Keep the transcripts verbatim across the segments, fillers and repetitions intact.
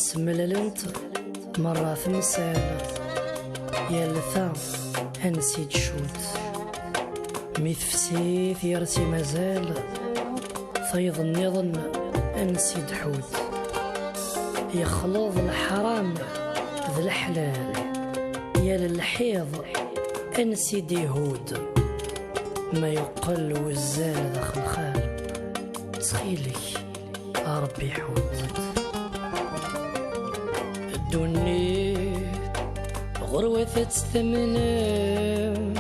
Semlalent merra temsal, yal ta ansi d-tcudd. Mi tefsi tgersi mazal, tayeḍ nniḍen ansi d-tḥudd. Yexleḍ leḥram d leḥlal, yal lḥiḍ ansi d-ihudd. Ma yuqqel uzzal d axelxal, ttxil-k, a Ṛebbi ḥudd. Ddunit ɣur-wat ad tt-tamnem,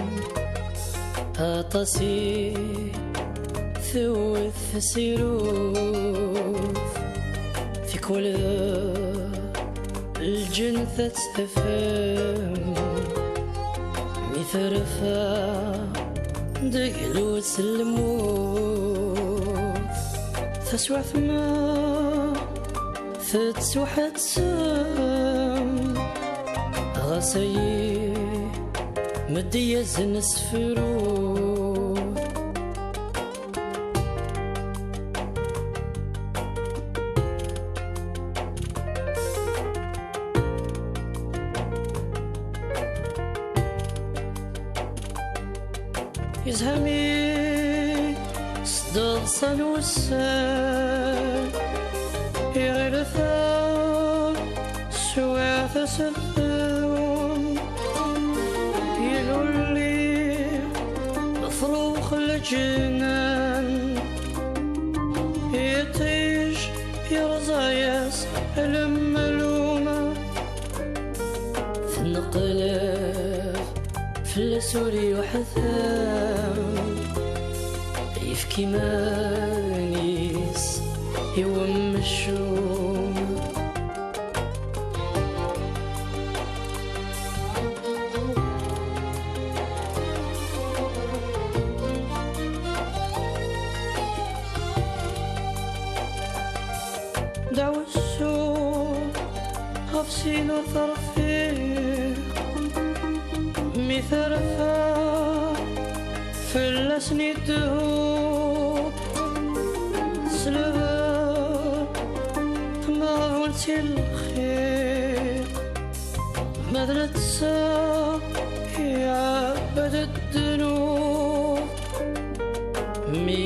aṭas i tewwet tasirut, tikwal d lǧennet ad tt-tafem, mi terfa deg lus n lmut. Taswiɛt ma tettwaḥettem, ɣas ayi meddi-yasen asefru. Izhami s deḍsa n wussan, iɣil ta swiɛt aseddum, ilulli frux leǧnan, iṭij yerẓa-yas lemluma. Tenqelb fell-as ur yuḥtam, yefk iman-is i wemcum. Dɛwessu ɣef sin ur terfiq, mi terfa fell-asen idehhu. Tesleb tmeɣbult i lxir, ma d netta iɛebbed ddnub. Mi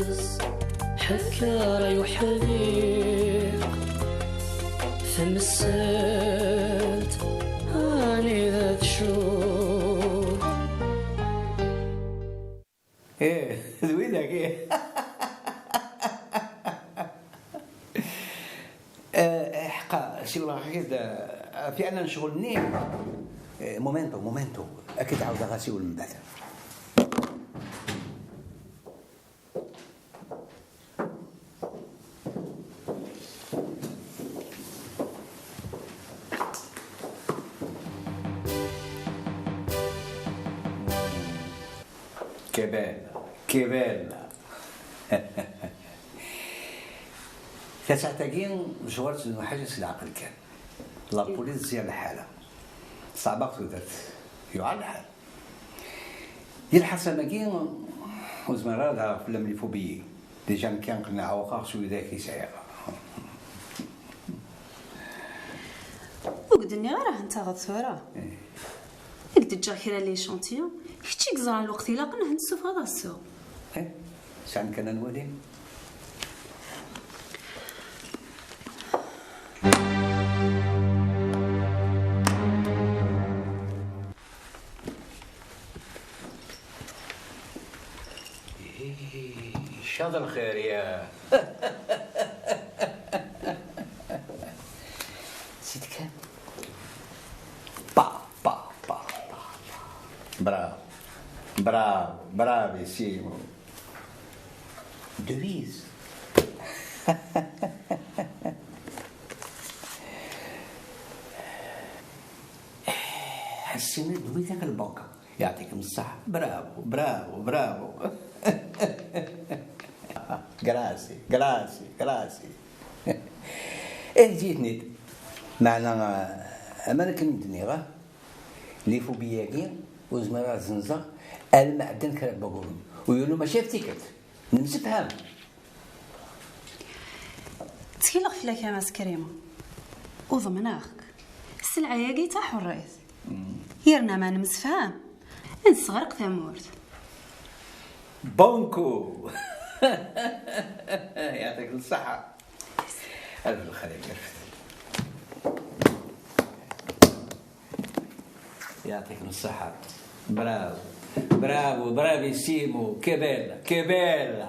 as-ḥekker ay uḥdiq, tamsalt anida tcud. Ih, d widak, ih. Eh, ḥqa, siwleɣ-ak-id, eh, fiɛlan ccɣel-nni. Eh, momento, momento. Ad k-id-ɛawdeɣ asiwel mbeɛd. Kebel, kebel. Tasaɛt-agi, ẓewret d uḥaǧa s leɛqel kan. La police tezya lḥala. Ṣeɛbeɣ tudert. Yuɛer lḥal. Di lḥasan-agi, ur zmireɣ ara ad aɣeɣ fell-am les faux billets. Déjà nekki aql-i ɛewqeɣ s widak i sɛiɣ. Ur k-d-nniɣ ara hentaɣeḍ tura. Eh. I k-d-ǧǧeɣ kra n l'échantillon. Kečč i yeẓran lweqt ilaqen ad ten-tessufɣeḍ ɣer ssuq. Eh, sɛan kan ad nwali. Icaḍ lxir ya. Zid kan. Pa, pa, pa, pa, pa. Bravo. Bravo, bravo, Simo. Devise. Ḥessin d widak lbanka. Yeɛṭikem ṣṣeḥ. Bravo, bravo, bravo. Grazie, grazie, grazie. Eh, ǧǧet-ten-id. Meɛna, eh, aman akken i d-nniɣ, ah, les faux billets-agi, ur zmireɣ ad zzenzeɣ, alma ɛeddan kra n waguren. U yulu mačči ɣef tikkelt. Nemsefham. Ttkileɣ fell-ak a Mass Krima. Uḍemneɣ-k. Sselɛa-agi d taḥerrit. Yerna ma nemsefham, ad nesseɣreq tamurt. Bon coup! Yɛṭik lṣeḥḥa. Alef lxir, alef. Yɛṭik lṣeḥḥa. Bravo. Bravo, bravissimo. Che bella, che bella.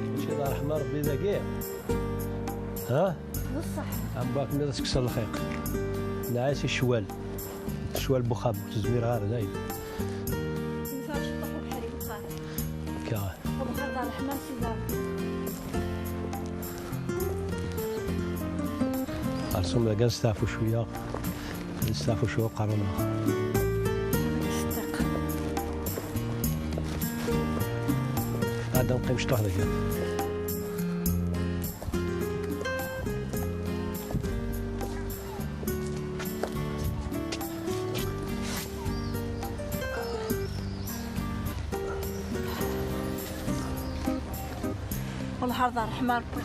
Mačči d ṛṛeḥma Ṛebbi dagi? Ha? Bṣeḥ. Ɛebbaṛ-kem ad as-kkseɣ lxiq. Nɛas i ccwal. Ccwal n wexxam, ur tezmireɣ ara, dayen. Nfa ciṭuḥ ubeḥri meqqar. Akka. Ubeḥri d ṛṛeḥma n Sidi Ṛebbi. Xerṣum dagi ad nesteɛfu cwiya. Ad nesteɛfu cwiya uqerru-nneɣ. Yectaq. Ad neqqim ciṭuḥ dagi. Wellah ar d ṛṛeḥma Ṛebbi.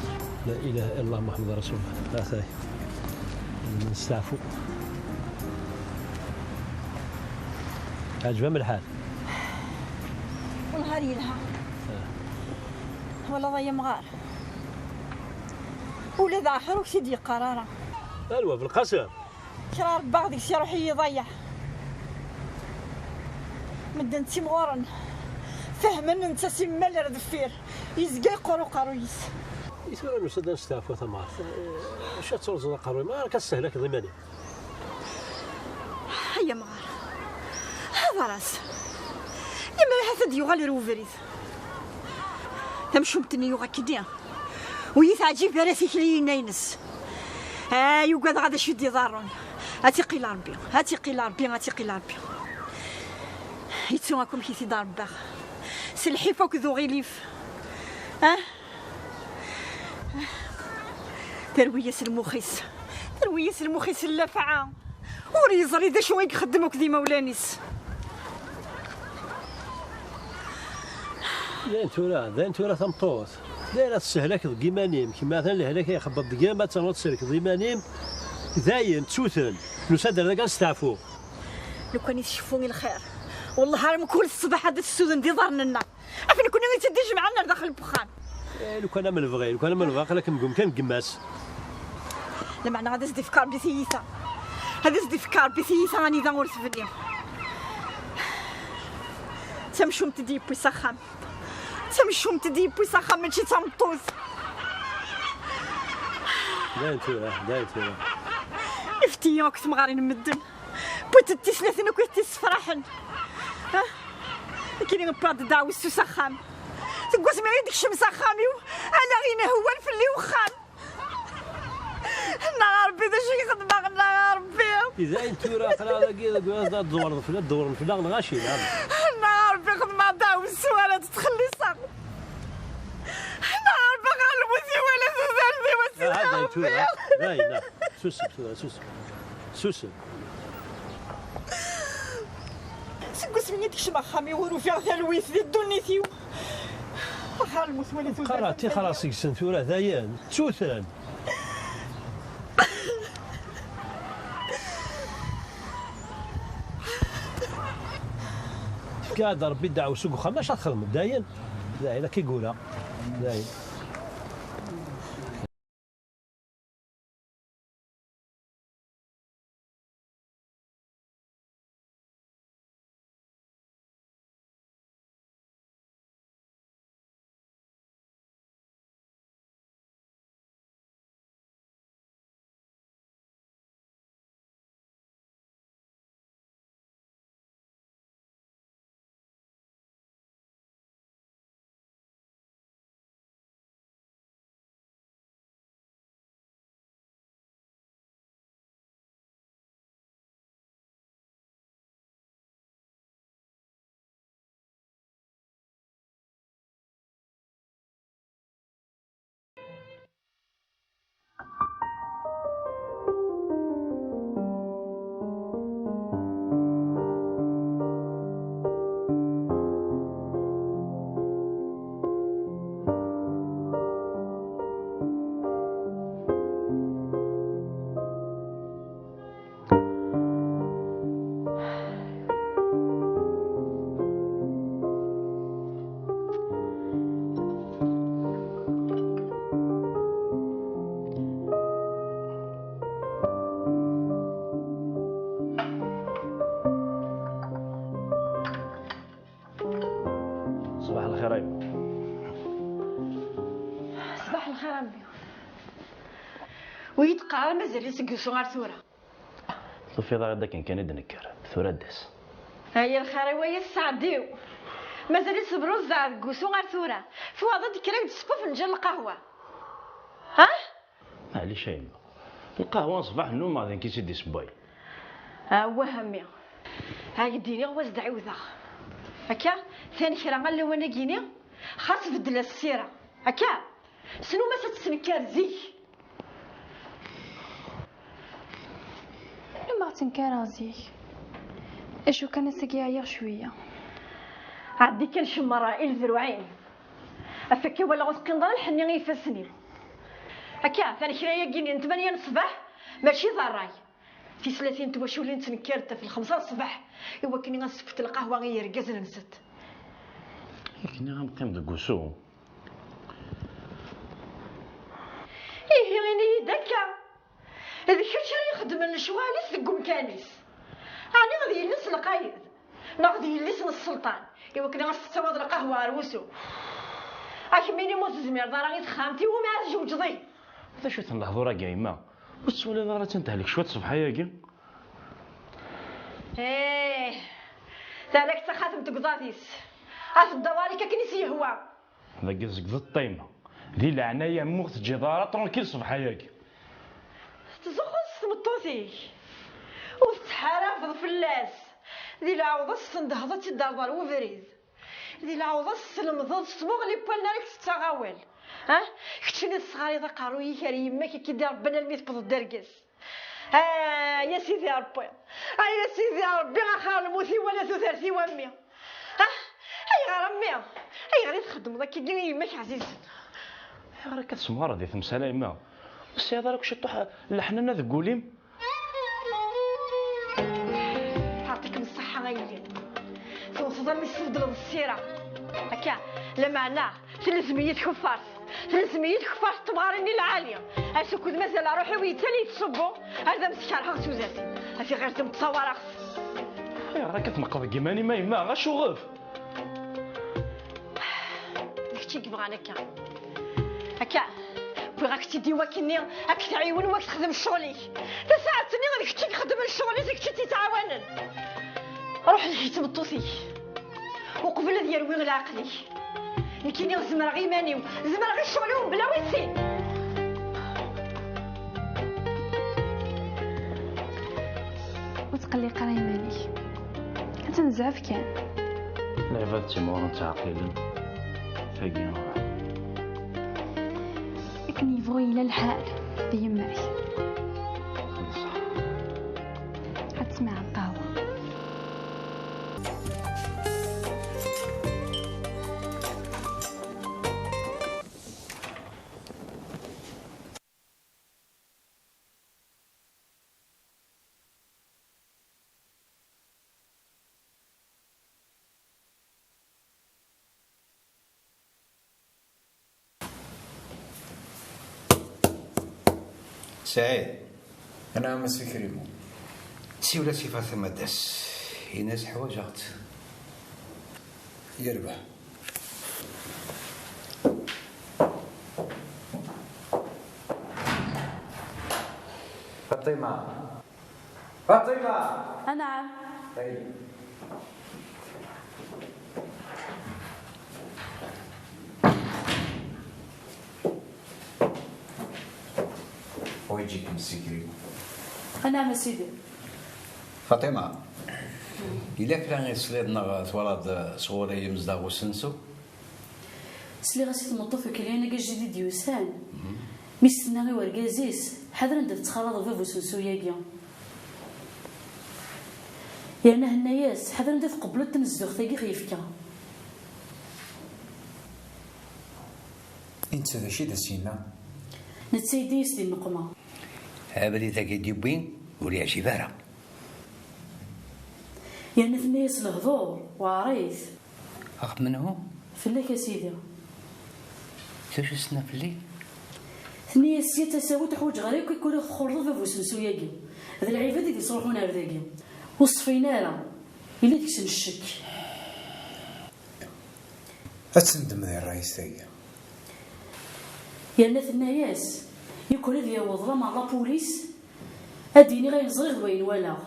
La ilaha illallah Muḥemmed Rasulullah. Atay. Nesteɛfu. Ɛǧeb-am lḥal? Wellah ar yelha. Ah. Twalaḍ ay amɣar. Ula d aɛxir ur k-t-id-yeqqar ara. Alwa, Belqasem. Kra rebbaɣ deg-s iruḥ-iyi ḍayeɛ. Medden ttimɣuren. Fehmen netta simmal ar deffir. Yezga yeqqur uqerruy-is. I tura nusa-d ad nesteɛfu a tamɣart. Acu ad turzeḍ aqerruy? Ma ara k-tessehlakeḍ iman-im. Ay amɣar. Hḍer-as. Lemmer ahat ad d-yuɣal ar ubrid. Tamcumt-nni yuɣ akkenni. Ur yi-teɛǧib ara tikli-ines. Ay, ugadeɣ ad acu i d-iḍarrun. Ad tt-iqil Ṛebbi, ad tt-iqil Ṛebbi, ad tt-iqil Ṛebbi. Yettu akk amek i t-id-ṛebbaɣ. S lḥif akked uɣilif. Ah? Terwi-yas lmux-is. Terwi-yas lmux-is n llafɛa. Ur yeẓri d acu i ixeddem akked imawlan-is. Dayen tura, dayen tura tameṭṭut. Dayen ad tessehlak deg iman-im. Kemm atan lehlak ay ixebbeḍ deg-m, ad ternuḍ tselkeḍ iman-im. Dayen, ttu-ten. Nusa-d ar dagi ad nesteɛfu. Lukan i tceffu i lxir. Wellah ar mkul ṣṣbeḥ ad tessuden d iḍarren-nneɣ. Af nekni i tt-id-ijemɛen ar daxel n wexxam. Eh, lukan am lebɣi, lukan am lebɣi, aql-akem deg umkan n gma-s. Lameɛna ad as-d-ifk Ṛebbi tiyita. Ad as-d-ifk Ṛebbi tiyita anida ur tebni. D tamcumt i d-yewwi s axxam. D tamcumt i d-yewwi s axxam, mačči d tameṭṭut. Dayen tura, dayen tura. Ifti akk temɣarin n medden. Wwint-d tislatin akk i t-issefraḥen. Ah, nekkini wwiɣ-d ddeɛwessu s axxam. Seg wasmi i d-tekcem s axxam-iw, ala inehwan fell-i uxxam. Nnaɣ a Ṛebbi, d acu i xedmeɣ, nnaɣ a Ṛebbi. I dayen tura, aql-aɣ dagi, deg wayen ad d-dewren fell-, ad d-dewren fell-aɣ, neɣ acu, neɣ? Nnaɣ a Ṛebbi, xedmeɣ ddeɛwessu ara d-ttxelliṣeɣ. Nnaɣ a Ṛebbi, ɣer lmut-iw ala tudert-iw, a Sidi Ṛebbi. Dayen, susem tura, susem. Susem. Seg wasmi i d-kecmeɣ axxam-iw ur ufiɣ talwit di ddunit-iw. Axir lmut wala tudert. Qqar tixra seg-sen tura, dayen, ttu-ten. Fka-d Ṛebbi ddeɛwessu deg uxxam, acu ad txedmeḍ, dayen? Dayen, akka i yura. Dayen. Ɣer mazal-itt deg usu ar tura. Tufiḍ-aɣ-d akken kan i d-nekker, tura ad d-tas. Ay lxir i waya sseɛd-iw. Mazal-itt tebruzzeɛ deg usu ar tura. Tuɣeḍ-d kra deg tseqquf n ǧal lqahwa. Ha? Maɛlic a yemma. Lqahwa ṣṣbeḥ nnumeɣ d nekk i tt-id-isewway. Awah a mmi. Ad ak-d-iniɣ wa s-d-ɛiwdeɣ. Akka, tan kra allawan-agi-ni, xas beddel-as ssira. Akka, snum-as ad tettnekkar zik. Nnumeɣ ttenkareɣ zik. Acu kan, ass-agi ɛyiɣ cwiya. Ɛeddi kan cemmer i lezruɛin. Af akka walaɣ ur teqqineḍ ara lḥenni i yifassen-iw. Akka, atan kra-agi-nni n tmanya n ṣṣbeḥ, mačči d ṛṛay. Tislatin n twaculin ttnekkarent ɣef lxemsa n ṣṣbeḥ, i wakken ad ssekfent lqahwa i yergazen-nsent. Yak nniɣ-am qqim deg usu. Ihi, ini-yi-d akka. D kečč ara ixeddmen lecɣal-is deg umkan-is. Ɛni d yelli-s n lqayed, neɣ d yelli-s n sselṭan, i wakken ad s-tettawiḍ lqahwa ɣer wusu? A kemmini ma ur tezmireḍ ara i texxamt, iwumi ara tjewǧeḍ ihi? D acu-ten lehdur-agi a yemma? Ur tettwaliḍ ara attan tehlek cwiṭ ṣṣbeḥ-agi? Ih, talakt taxatemt deg uḍad-is. Ad teddaw ɣer-k akken i s-yehwa. Dagi tezgdeḍ ṭṭima. Di leɛnaya-m ur teǧǧiḍ ara tranquille ṣṣbeḥ-agi. Tettzuxxuḍ s tmeṭṭut-ik. Ur tettḥarabeḍ fell-as. Di lɛawḍa tessendehḍ ad tt-id-terreḍ ɣer webrid. Di lɛawḍa teslemdeḍ s tmuɣli n wallen ara k-tettaɣ awal. Ah? Keččini tesɣariḍ aqerruy-ik ar yemma-k i k-id-iṛebban almi tewwḍeḍ d argaz. Ah, ya Sidi Ṛebbi. Ah, ya Sidi Ṛebbi, axir lmut-iw wala tudert-iw a mmi. Ah, ayɣer a mmi? Ayɣer i txeddmeḍ akkagi i yemma-k ɛzizen? Ayɣer akka tessemɣareḍ di temsal a yemma? Ur tesɛiḍ ara akk ciṭuḥ n leḥnana deg wul-im? Yeɛṭikem ṣṣeḥḥa a yelli. Tewteḍ almi s-tbeddleḍ ssira. Akka, lameɛna telzem-iyi tkeffart. Telzem-iyi tkeffart n temɣarin-nni lɛali. Ass ukud mazal ṛṛuḥ-iw yettali yettṣubbu, ar d am-skerheɣ tudert-iw. Afi ɣir d am-ttawareɣ. Ayɣer akka tneqqeḍ deg yiman-im a yemma? Acuɣef? D kečč i yebɣan akka. Akka, wwiɣ-ak-tt-id i wakken-nni ad k-tɛiwen u ad k-texdem ccɣel-ik. Tasaɛet-nni d kečč i ixeddmen ccɣel-is, d kečč i tt-yettɛawanen. Ruḥ lhi tmeṭṭut-ik. Uqbel ad yerwi leɛqel-ik. Nekkini zemreɣ iman-iw, zemreɣ i ccɣel-iw mebla win sin. Ur tqelliq ara iman-ik. Ad tenzɛef kan. Lɛibad ttimɣuren ttɛeqqilen. Tagi. Akken yebɣu yella lḥal d yemma-k. Ad tesmeɛ lqahwa. Saɛid. Anɛam a Si Krimu. Siwel-as i Faṭima ad d-tas. Ini-as ḥwajeɣ-tt. Yerbeḥ. Faṭima. Faṭima! Anɛam. Ay. Ḥwaǧ-ikem ssikriw. Anɛam a sidi. Faṭima, yella kra i tesliḍ neɣ twalaḍ sɣur-i yimezdaɣ n usensu? Sliɣ-as i tmeṭṭut ukliyan-agi ajdid d-yusan, mi s-tenna i urgaz-is, ḥader anda tettxalaḍeḍ bab usensu-agi. Yerna henna-yas, ḥader anda tqebbleḍ tamezduɣt-agi i ɣ-yefka. I netta d acu i d as-yenna? Netta yedda-yas di nneqma. Abrid-agi i d-yewwi ur yeɛjib ara. Yerna tenna-yas lehdur, weɛrit. Ɣef menhu? Fell-ak a sidi. D acu i s-tenna fell-i? Tenna-yas sya d tasawit uḥwaǧeɣ ara yakk i kul i ɣ-txulḍeḍ bab usensu-agi. D lɛibad i d-ittruḥun ar dagi. Ur ṣfiyen ara. Yella deg-sen ccek. Ad tendem di ṛṛay-is tagi. Yerna tenna-yas, Yuker ad yaweḍ lameɛna la police, ad d-iniɣ ayen ẓriɣ d wayen walaɣ.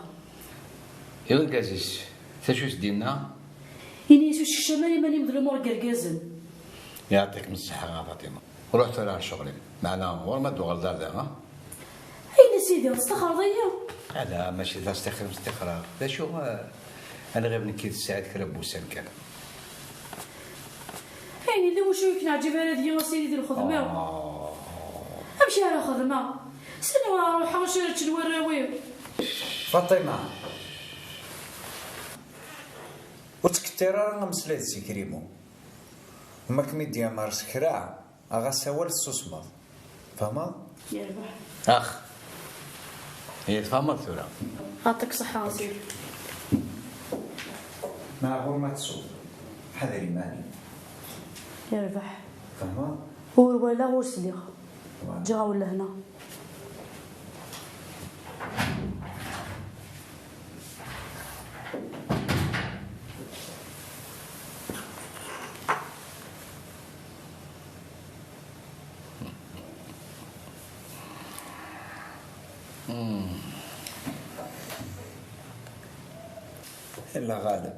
I urgaz-is, d acu i s-d-yenna? Ini-as ur skecam ara iman-im d lumuṛ n yergazen. Yeɛṭikem ṣṣeḥḥa a Faṭima. Ruḥ tura ar ccɣel-im. Meɛna ɣur-m ad d-tuɣaleḍ ar da, ha? Ayen a sidi, testaxreḍ-iyi? Ala, mačči d astexiṛ, stexiṛeɣ. D acu, eh, ad nɣib nekk d Saɛid kra n wussan kan. Ayen yellan wacu ur k-neɛǧib ara deg-i a sidi di lxedma-w? Amek ara xedmeɣ? Sani ara ruḥeɣ acu ara ččen warraw-iw? Faṭima, ur ttkeṭṭir ara ameslay d Sikrimu. Ma kem-id-yamar s kra, ɣas awal tessusmeḍ. Tfehmeḍ? Yerbeḥ. Ax. Ihi tfehmeḍ tura? Ɛṭik ṣṣeḥḥa a sidi. Ma ɣur-m ad tsuḍ, ḥader iman-im. Yerbeḥ. Tfehmeḍ? Ur walaɣ, ur sliɣ. Voilà. Ǧǧiɣ-awen lehna. Yella ɣaleb.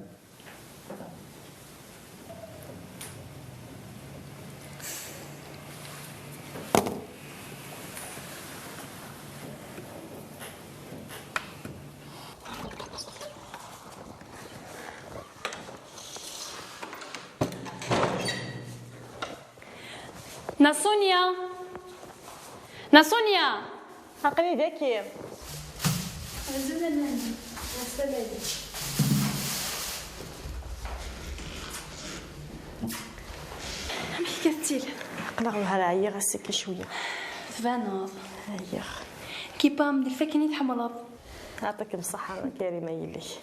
Nna Sonia! Nna Sonia! Aql-i daki. Azul a Nani. Ɛeslama-k. Amek akka tettiliḍ? Aql-aɣ wehra ɛyiɣ ass-agi cwiya. Tbaneḍ. Ɛyiɣ. Kipa am d lfakya i tḥemmleḍ. Ɛṭikem ṣṣeḥḥa a Karima yelli-k.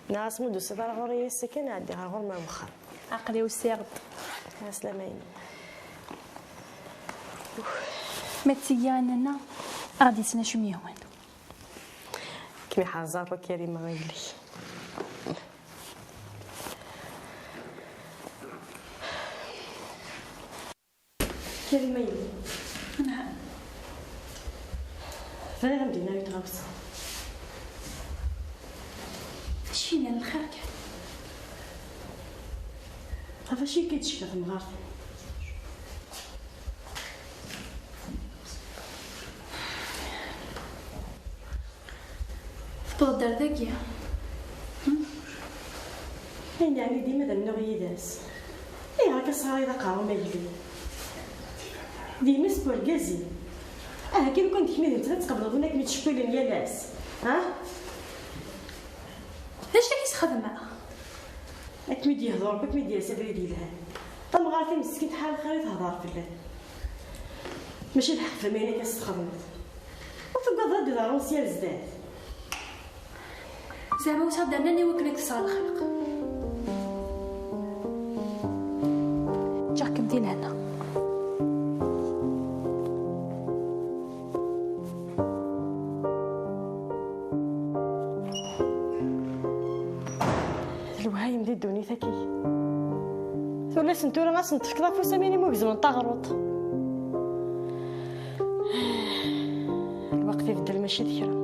Neɣ asmi ur d-tusiḍ ara ɣur-i ass-agi, ad ɛeddiɣ ar ɣur-m ar wexxam. Aql-i usiɣ-d. Ɛeslama-inem. Ma d tigi a Nana, ad ɣ-d-yessen acu m-yehwan. Kem-iḥrez Ṛebbi a Karima a yelli-k. Karima yelli. Nɛam. Bɣiɣ ad m-d-iniɣ yiwet tɣawsa. Acu yellan, lxir kan? Ɣef wacu akka i d-tecfa temɣart-im? Tewweḍ-d ar dagi. Ayen yeɛni dima ad rnuɣ yid-s. Ayɣer akka tesɣarayeḍ aqerru-m a yelli? D yemma-s n wergaz-im. Aha kan, lukan d kemm i d nettat, tqebleḍ win akken i ttcewwilen yal ass, ha? D acu akka i s-xedmeɣ? Ad kem-id-yehdu Ṛebbi, ad kem-id-yers abrid yelhan. Tamɣart-im meskint ḥal lxir i tehder fell-am. Mačči d lḥeqq fell-am ayen akka s-txedmeḍ. Ur tugadeḍ ad d-iḍerrun sya ar zdat? Zeɛma usiɣ-d ar Nani i wakken ad k-kkseɣ lxiq. Ǧǧiɣ-kem di lehna. D lwehayem di ddunit-agi. Tullas n tura ad sen-tefkeḍ afus am win imu gezmen taɣruḍt. Lweqt ibeddel mačči d kra.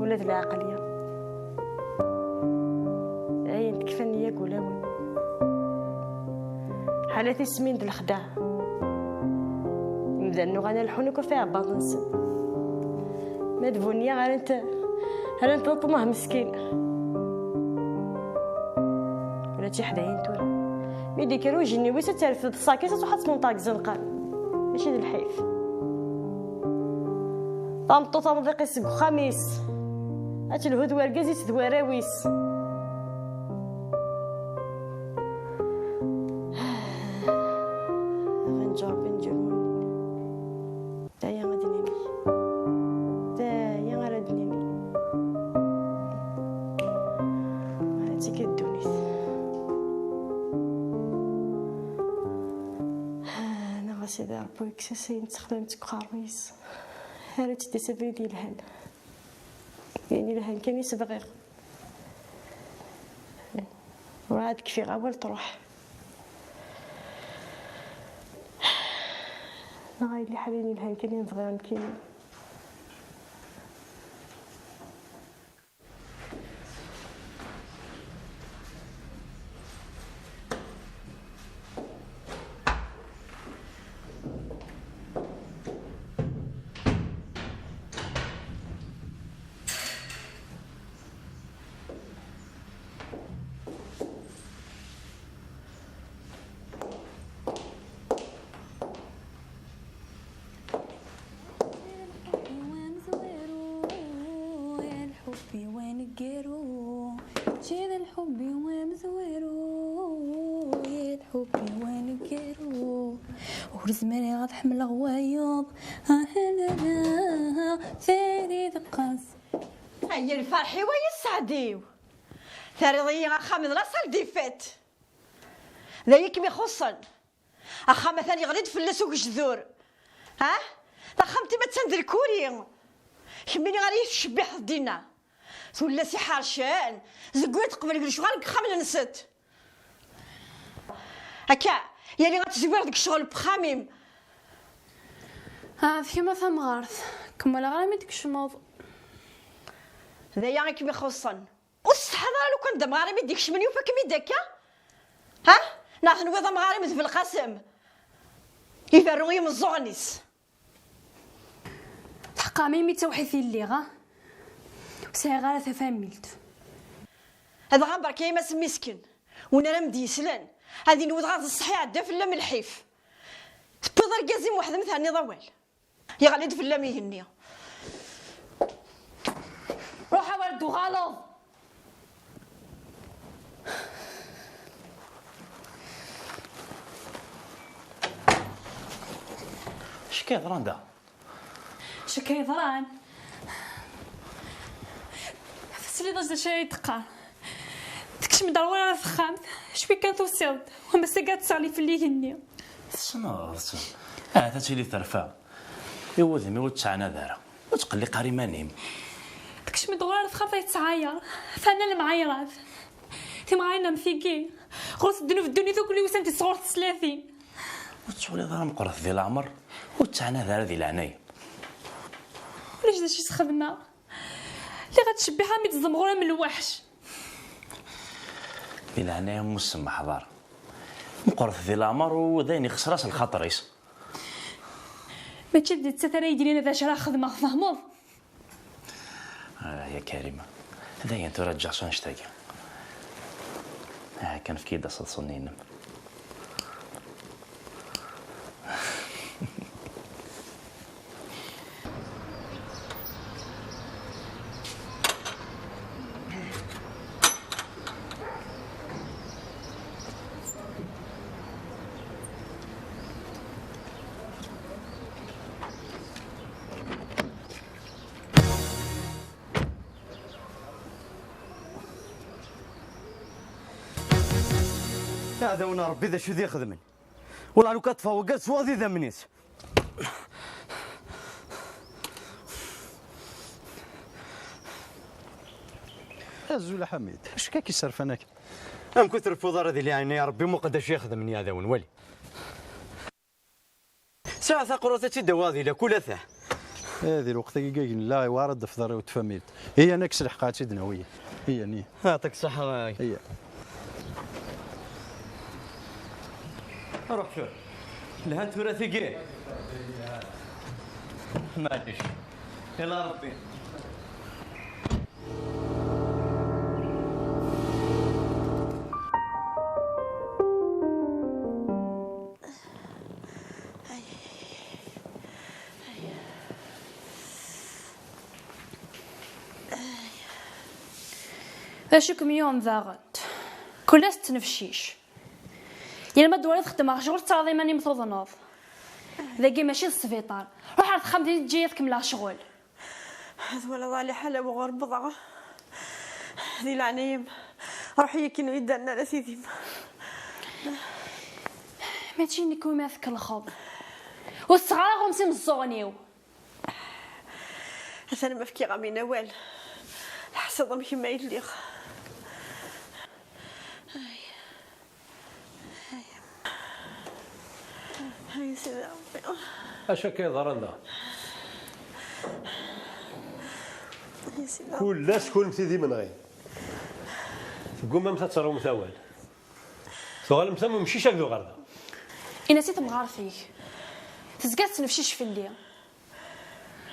Ula d lɛeqliya. Ayen tekfa nniya deg wulawen. Ḥala tismin d lexdeɛ. Imdanen uɣalen leḥḥun akk ɣef iɛebbaḍ-nsen. Ma d bu nniya rant, rant ṭṭmah meskin. Ula d tiḥdayin tura. Mi d-ikker ujenniw-is ad terfed ṣṣak-is, ad truḥ ad tmenṭer deg izenqan. Mačči d lḥif. Tameṭṭut amḍiq-is deg uxxam-is. Ad telhu d wergaz-is d warraw-is. Ɣenǧer Benǧur Munin. D aya ad d-nini. D aya ara d-nini. Ɣer-tt-ik ddunit. Neɣ a Sidi Ṛebbi, yekkes-as ayen ttexdam deg uqerruy-is. Ara tt-id-isabrid yelhan. Ayen yelhan kan i s-bɣiɣ. Ur ɛad kfiɣ awal, truḥ. Neɣ a yelli ḥalan yelhan kan i nebɣi nekkini. Lḥubb-iw aneggaru, mačči d lḥubb-iw amezwaru, ya lḥubb-iw aneggaru. Ur zmireɣ ad ḥemmleɣ wayeḍ, ah, la, la, la, tayri teqqes. Ay lferḥ-iw, ay sseɛd-iw. Terriḍ-iyi axxam d la salle des fêtes. D aya i kem-ixuṣṣen. Axxam atan yeɣli-d fell-as ugejdur. Ha? Taxxamt-im attan d lkuri. Kemmini ara iyi-tcebbiḥeḍ dinna. Tullas iḥercen, zegwi teqbel deg lecɣal deg yexxamen-nsent. Akka, yali ad tezwireḍ deg ccɣel n wexxam-im. Ah, d kemm a tamɣart. Kemmleɣ armi d-tkecmeḍ. D aya i kem-ixuṣṣen. Ur tessetḥaḍ ara lukan d amɣar imi d-ikecmen yufa-kem-id akka? Ha? Neɣ tenwiḍ amɣar-im d Belqasem? Iberru i yimeẓẓuɣen-is. Tḥeqqer-am imi d tawḥidt i lliɣ, ha? Ur sɛiɣ ara tafamilt. Adɣa berka-yam asemmisken. Win ara m-d-yeslen, ad inwi dɣa d ṣṣeḥ iɛedda fell-am lḥif. Tewwiḍ argaz-im weḥd-m terniḍ awal. Yeɣli-d fell-am igenni. Ruḥ a wer d-tuɣaleḍ. Acu akka yeḍran da? Acu akka yeḍran? Tesliḍ-as d acu ay d-teqqar? Tekcem-d ar wara texxamt, cwi kan tusiḍ-d, wammas akka ad tesseɣli fell-i igenni. Tessneḍ-tt. Ahat ad tili terfa. I wudem-iw ur ttɛanad ara. Ur ttqelliq ara iman-im. Tekcem-d ɣur-ar texxamt ay tettɛayar. Terna lemɛayrat. Timɣarin am tigi. Ɣur-s ddnub ddunit akk liwsan tis ɣur teslatin. Ur tettwaliḍ ara meqqret di leɛmer? Ur ttɛanad ara di leɛnaya. Ulac d acu i s-xedmeɣ. Lliɣ ad ttcebbiḥeɣ mi d-ẓemɣur am lweḥc. Di leɛnaya-m ur semmeḥḍ ara. Meqqret di leɛmer u d ayen ixṣer-as lxaṭer-is. Mačči d nettat ara yi-d-yinin d acu ara xedmeɣ, tfehmeḍ? Ah, ya Karima, d ayen tura ǧǧiɣ s annect-agi. Ah, kan efk-iyi-d aseḍsu-nni-inem. Iɛdawen n Ṛebbi d acu i d-ixedmen? Wala lukan ṭṭfeɣ wagad swaɣ d idammen-is. Azul a Ḥamid, acu akka k-isserfan akka? Amek ur treffuḍ ara di leɛnaya Ṛebbi, muqel d acu i xedmen yiɛdawen, wali. Sɛiɣ taqrut ad tt-id-awiɣ di lakul ata. Eh, di lweqt-agi gag nella iwɛer ad d-tafeḍ ara tfamilt. Iya, nekk s lḥeqq ad tt-id-nawi. Iya, ni. Yeɛṭik ṣṣeḥḥa. Iya. Ruḥ tura. Lhant tura tigi. Maɛlic. Ila Ṛebbi. D acu kem-yuɣen daɣen? Kul ass tettnefcic. Yal ma d-twaliḍ xeddmeɣ ccɣel, tettaɣeḍ iman-im tuḍneḍ. Dagi mačči d sbiṭar. Ruḥ ar texxamt-nni teǧǧa-yi ad kemmleɣ ccɣel. Twalaḍ a liḥala wuɣur wwḍeɣ. Di leɛnaya-m, ruḥ-iyi akken ur yi-d-terni ara tidi-m. Mačči nekk umi ad tkellxeḍ. Ur tesseɣ ara aɣrum s imeẓẓuɣen-iw. Atan ma fkiɣ-am-in awal, ḥṣiḍ am kemm ay lliɣ. Ay. Ay. Ay Sidi Ṛebbi. Acu akka yeḍran da? Ay Sidi Ṛebbi. Kul ass kunemti d imenɣi. Teggumamt ad terwumt awal. Tuɣalemt am umcic akked uɣerda. Ini-as i temɣart-ik. Tezga tettnefcic fell-i.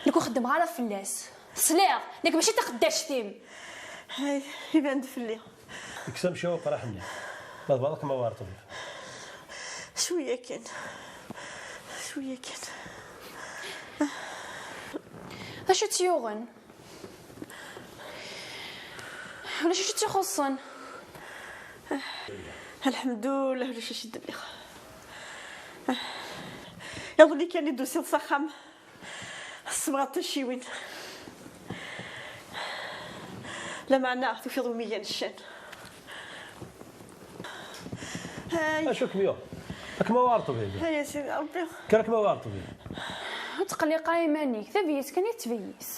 Nekk ur xeddmeɣ ara fell-as. Tesliḍ? Nekk mačči d taqeddact-im. Ay, iban-d fell-i. Kkes amciw aqraḥ-nni. Ma tebɣiḍ ad kem-awiɣ ɣer ṭṭbib. Cwiya kan. Cwiya kan. D acu i tt-yuɣen? Ulac acu i tt-ixuṣṣen. Lḥemdullah, ulac acu i d-nniɣ. Iḍelli kan i d-tusiḍ s axxam. Ssebɣaḍ tucciwin. Lameɛna tufiḍ umiyan ccan. Ay. Acu kem-yuɣ? Ad kem-awiɣ ɣer ṭṭbib. Ay, a Sidi Ṛebbi. Kker ad kem-awiɣ ɣer ṭṭbib. Ur tqelliq ara iman-ik, d abyes kan i d-tbeyyes.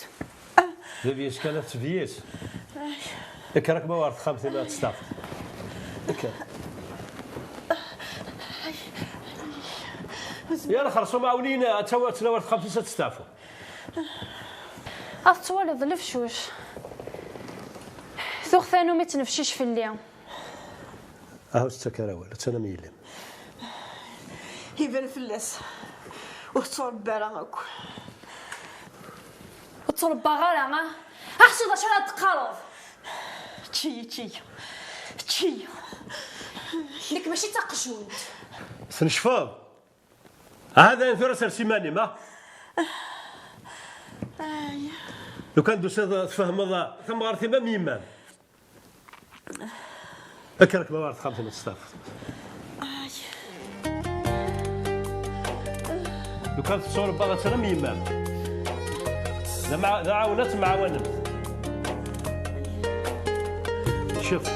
D abyes kan ad tbeyyes. Ay. Kker ad kem-awiɣ ɣer texxamt-im ad testeɛfuḍ. Kker. Yal xerṣum ɛawen-iyi ad tawi-, ad tt-nawi ɣer texxamt-is ad testeɛfu. Ad tettwaliḍ d lefcuc. Tuɣ tanumi tettnefcic fell-i. Aha, ur tettak ara awal, attan am yelli-m. Iban fell-as ur tettṛebba ara akk. Ur ttṛebbaɣ ara, ah? Aḥseb d acu ara d-teqqareḍ. Čči-yi, čči-yi, čči-yi. Nekk mačči d taqjunt. Tnecfeḍ? Aha dayen tura sers iman-im, ah? Ay. Lukan d-tusiḍ tfehmeḍ tamɣart-im am yemma-m. Kker ad kem-awiɣ ɣer texxamt-im ad testeɛfuḍ. Ay. Lukan tettṛebbaḍ ad terrem yemma-m. D amɛa-, d aɛawen ad temɛawanem. Cef.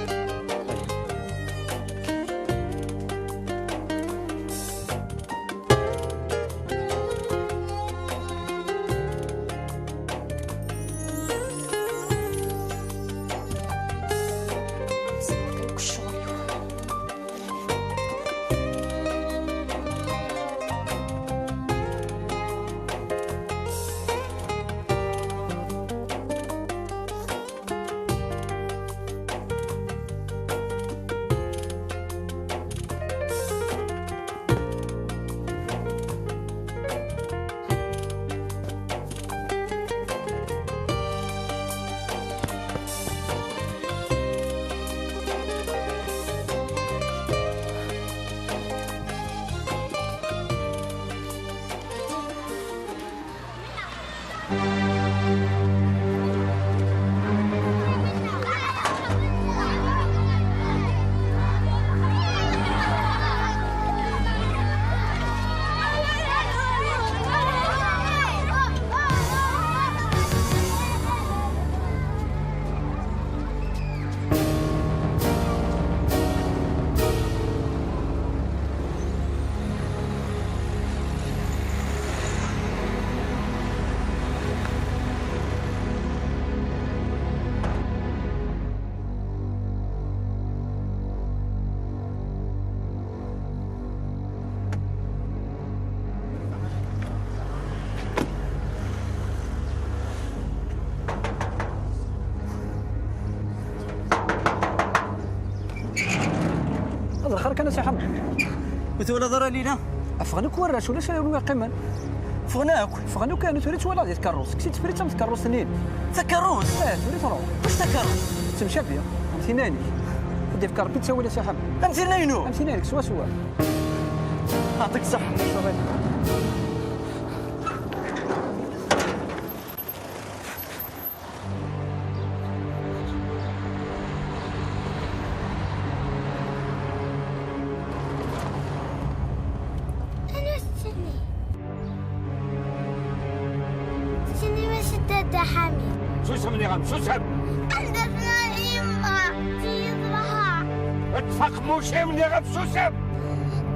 Ad lxir kan a Si Ḥmed. Ur twalaḍ ara Lila? Ffɣen akk warrac, ulac ara wi yeqqimen. Ffɣen akk? Ffɣen akk, yernu tura i twalaḍ di tkerrust. Kkes-itt fell-i, d tameɣ tkerrust-nni. Takerrust? Eh, tura i truḥ. Wacu takerrust? Tettemcabi, am tinna-inek. Ad d-yefk Rebbi ttawil a Si Ḥmed. Am tinna-inu? Am tinna-inek, swaswa. Ɛṭik ṣṣeḥḥa. Anwa tettini? Tettini mačči d Dda Ḥamid. Susem, nniɣ-am, susem! Anda tella yemma? Tiyid raha. Ṭṭef aqemmuc-im, nniɣ-am, susem!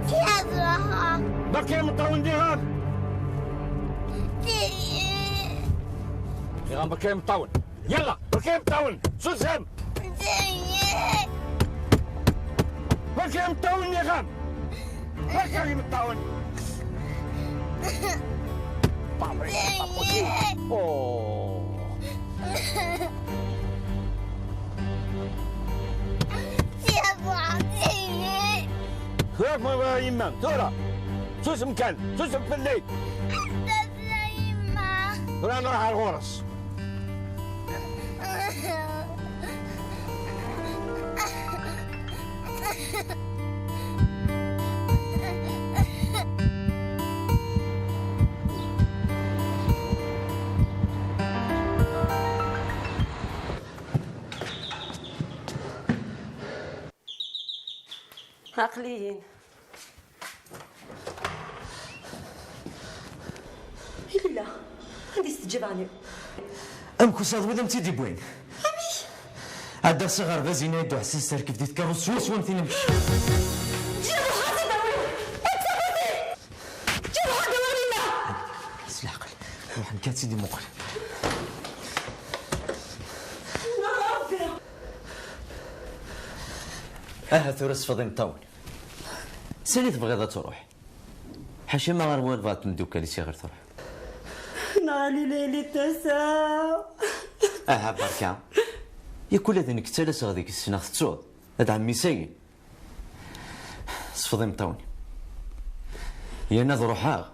Tiyid raha. Berka imeṭṭawen, nniɣ-am! Tiyid. Nniɣ-am berka imeṭṭawen. Yalla, berka imeṭṭawen. Susem. Berka imeṭṭawen, nniɣ-am. Berka imeṭṭawen. Pas vrai, c'est pas possible. Oh. Tura tura, susem kan, susem fell-i. Tura nruḥ ar ɣur-s. Aql-iyi-n. I Lila, anda i s-teǧǧiḍ ɛni? Amek usaḍ wid am tt-id-iwwin? Amek? Ɛeddaɣ s aɣerbaz, yenna-yi-d uḥessas terkeb di tkerrust swaswa am tin am kečč. Ǧǧiɣ ruḥ ad d-awiɣ! Ad d-tawiḍ! Ǧǧiɣ ruḥ ad d-awiɣ Lila! S leɛqel, ruḥ nekk ad tt-id-imuqel. Aha tura sfeḍ imeṭṭawen. Sani tebɣiḍ ad truḥ? Ḥaca ma ɣer walbeɛḍ tmeddukal-is i ɣer truḥ. Neɣ a Lila yili d tasa. Aha berka. Yak ula d nekk ttalaseɣ deg-s, neɣ tettuḍ? Ad ɛemmi sayin. Sfeḍ imeṭṭawen. Yan ad ruḥeɣ,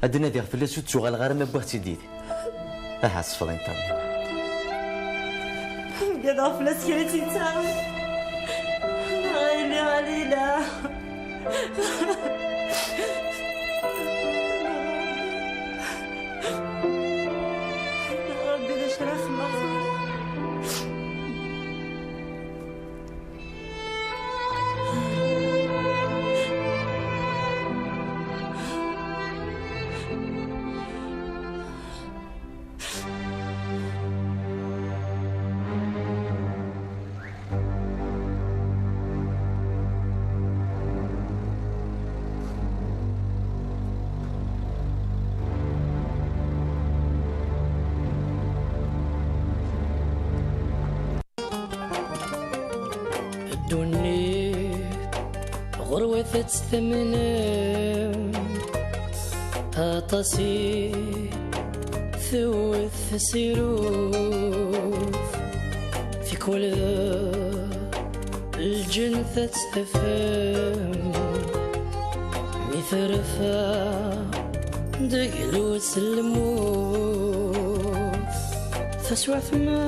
ad d-nadiɣ fell-as, ur d-tuɣaleɣ ara ma wwiɣ-tt-id yid-i. Aha, sfeḍ imeṭṭawen. Ugadeɣ fell-as kra i tt-yettaɣen. Ay Lila, Lila. Ṛebbi, d acu ara xedmeɣ tura? Ddunit ɣur-wat ad tt-tamnem, aṭas i tewwet tasirut, tikwal d lǧennet ad tt-tafem, mi terfa deg lus n lmut, taswiɛt ma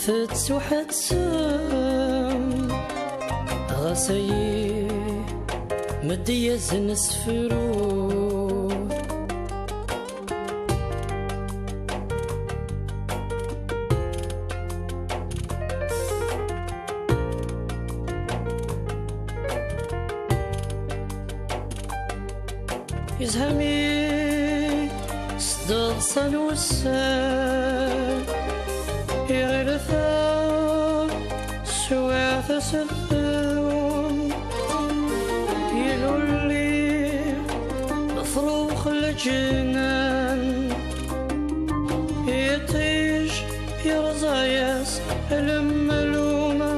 tettwaḥettem, ɣas ayi meddi-yasen asefru. Yezha mi s-d-ḍsan wussan, iɣil ta swiɛt aseddu, ilulli truḥ leǧnan, iṭij yerẓa-yas lemluma.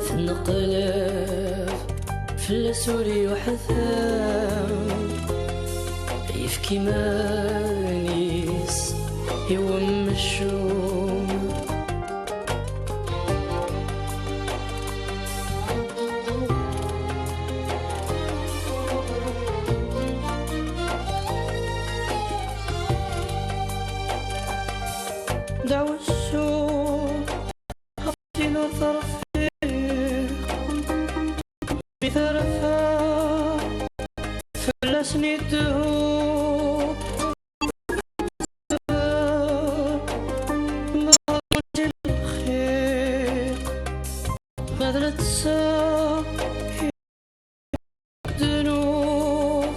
Tneqleb fell-as ur yuḥtam, yefk iman-is i wemcum. Dawsu. Tin ur terfiq, mi terfa fell-asen idhu. Meɣ lxir, ma d netta i ddnub,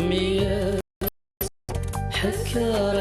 mi ḥekker